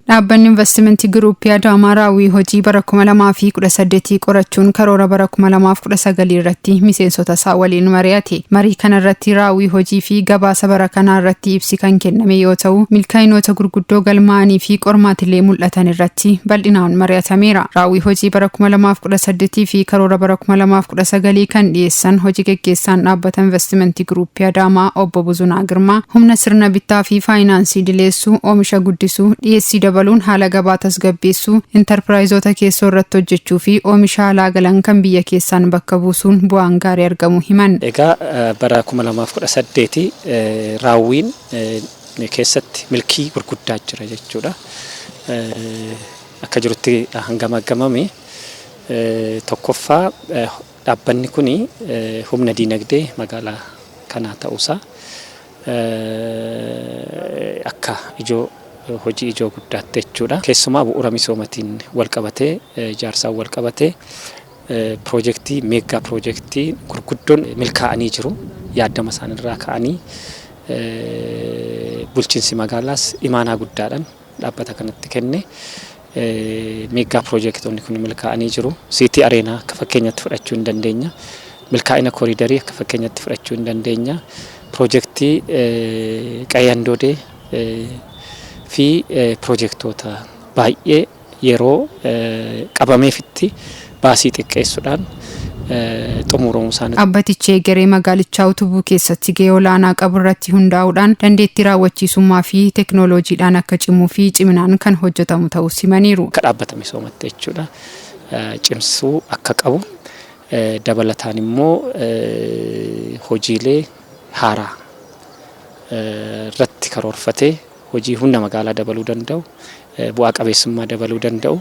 Dhaabbanni Investimentii Giruuppii Adaamaa raawwii hojii bara 2018 qorachuun karoora bara 2019 irratti miseensota isaa waliin mari'ate. Marii kana irratti raawwii hojii fi gabaasa bara kanaa irratti ibsi kan kenname yoo ta'u, milkaa'inoota gurguddoo galmaa'anii fi qormaatilee mul'atan irratti bal'inaan mari'atameera. Raawwii hojii bara 2018 fi karoora bara 2019 kan dhiyeessan hojii geggeessaan dhaabbata Investimentii Giruuppii Adaamaa Obbo Buzunaa Girmaa, humna sirna bittaa fi faayinaansii dileessuu, oomisha guddisuu, dhiyeessii dabaluun haala gabaa tasgabbeessuu, intarpiraayizoota keessoo irratti hojjechuu fi oomisha alaa galan kan biyya keessaan bakka buusuun bu'aan gaarii argamu himan. Egaa bara 2018 raawwiin keessatti milkii gurguddaa jira jechuudha. Akka jirutti hangam aggamame, tokkoffaa dhaabbanni kun humna diinagdee magaalaa kanaa ta'uusaa akka ijoo hojii ijoo guddaatti jechuudha. Keessumaa bu'uura misoomatiin wal qabatee, ijaarsaan wal qabatee, piroojeektii meeggaa piroojeektii gurguddoon milkaa'anii jiru. Yaaddama isaanirraa ka'anii bulchiinsi magaalaas imaanaa guddaadhaan dhaabbata kanatti kenne. Meeggaa piroojeektoonni kun milkaa'anii jiru. City Arena akka fakkeenyatti fudhachuu hin dandeenya. Milkaa'ina kooriidarii akka fakkeenyatti fudhachuu hin dandeenya. Piroojeektii Qayyandoodee fi piroojeektoota baay'ee yeroo qabameefitti baasii xiqqeessuudhaan xumuramuu isaanii. Dhaabbatichi egeree magaalichaa utubuu keessatti gahee olaanaa qabu irratti hundaa'uudhaan dandeettii raawwachiisummaa fi teeknooloojiidhaan akka cimuu fi ciminaan kan hojjetamu ta'uu simaniiru. Akka dhaabbata misoomatti jechuudha. Cimsuu akka qabu, dabalataan immoo hojiilee haaraa irratti karoorfatee hojii humna magaalaa dabaluu danda'u, bu'aa qabeessummaa dabaluu danda'u,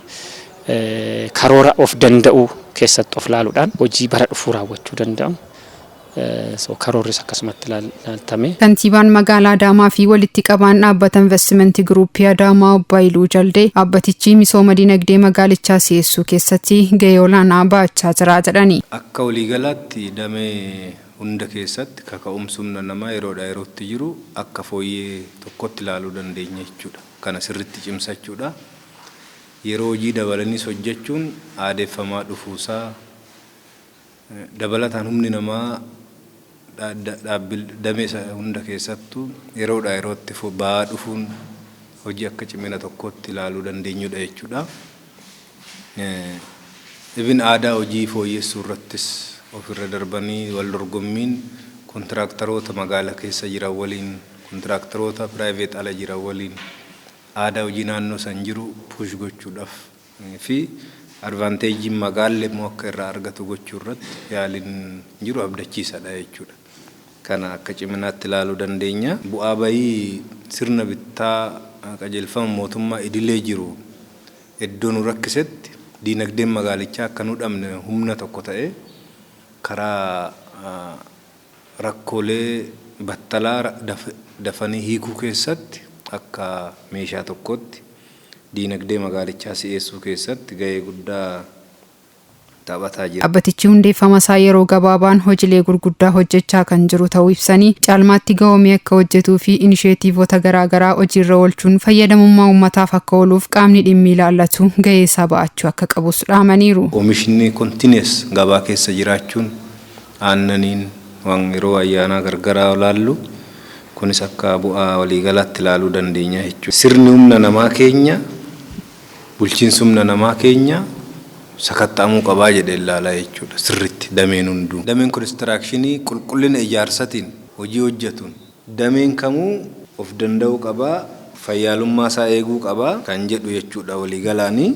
karoora of danda'uu keessatti of laaluudhaan hojii bara dhufuu raawwachuu danda'u. So karoorris akkasumatti ilaaltame. Kantiibaan magaalaa Adaamaa fi walitti qabaan dhaabbata Investimentii Giruuppii Adaamaa Obbo Hayiluu Jaldee dhaabbatichi misooma dinagdee magaalichaa si'eessuu keessatti gahee olaanaa ba'achaa jira jedhani. Akka waliigalaatti damee hunda keessatti kaka'umsi humna namaa yeroodhaa yerootti jiru akka fooyyee tokkotti ilaaluu dandeenya jechuudha. Kana sirriitti cimsachuudha. Yeroo hojii dabalaniis hojjechuun aadeeffamaa dhufuusaa, dabalataan humni namaa damee hunda keessattuu yeroodhaa yerootti ba'aa dhufuun hojii akka cimina tokkotti ilaaluu dandeenyudha jechuudha. Ibin aadaa hojii fooyyessuu irrattis ofirra darbanii wal dorgommiin kontiraaktaroota magaalaa keessa jiran waliin, kontiraaktaroota private ala jiran waliin aadaa hojii naannoo san jiru push gochuudhaaf fi advantageiin magaalli immoo akka irraa argatu gochuu irratti yaaliin jiru abdachiisadha jechuudha. Kana akka ciminaatti ilaaluu dandeenya. Bu'aa bayii sirna bittaa qajeelfama mootummaa idilee jiru iddoo nu rakkisetti diinagdeen magaalichaa akka nu dhabne humna tokko ta'ee karaa rakkoolee battalaa dafanii hiikuu keessatti akka meeshaa tokkotti diinagdee magaalichaa si'eessuu keessatti gahee guddaa taphataa jira. Dhaabbatichi hundeeffama isaa yeroo gabaabaan hojiilee gurguddaa hojjechaa kan jiru ta'uu ibsanii, caalmaatti gahoomee akka hojjetuu fi inisheetiivota garaagaraa hojiirra oolchuun fayyadamummaa uummataaf akka ooluuf qaamni dhimmi ilaallatu gahee isaa ba'achuu akka qabus dhaamaniiru. Oomishni continuous gabaa keessa jiraachuun aannaniin waan yeroo ayyaanaa gargaraa ilaallu kunis akka bu'aa waliigalaatti ilaaluu dandeenya jechuudha. Sirni humna namaa keenya, bulchiinsi humna namaa keenya sakatta'amuu qabaa jedhee ilaalaa jechuudha sirritti dameen hunduu. Dameen konistirakshinii qulqullina ijaarsatiin hojii hojjetuun dameen kamuu of danda'uu qabaa, fayyaalummaa isaa eeguu qabaa kan jedhu jechuudha waliigalaanii.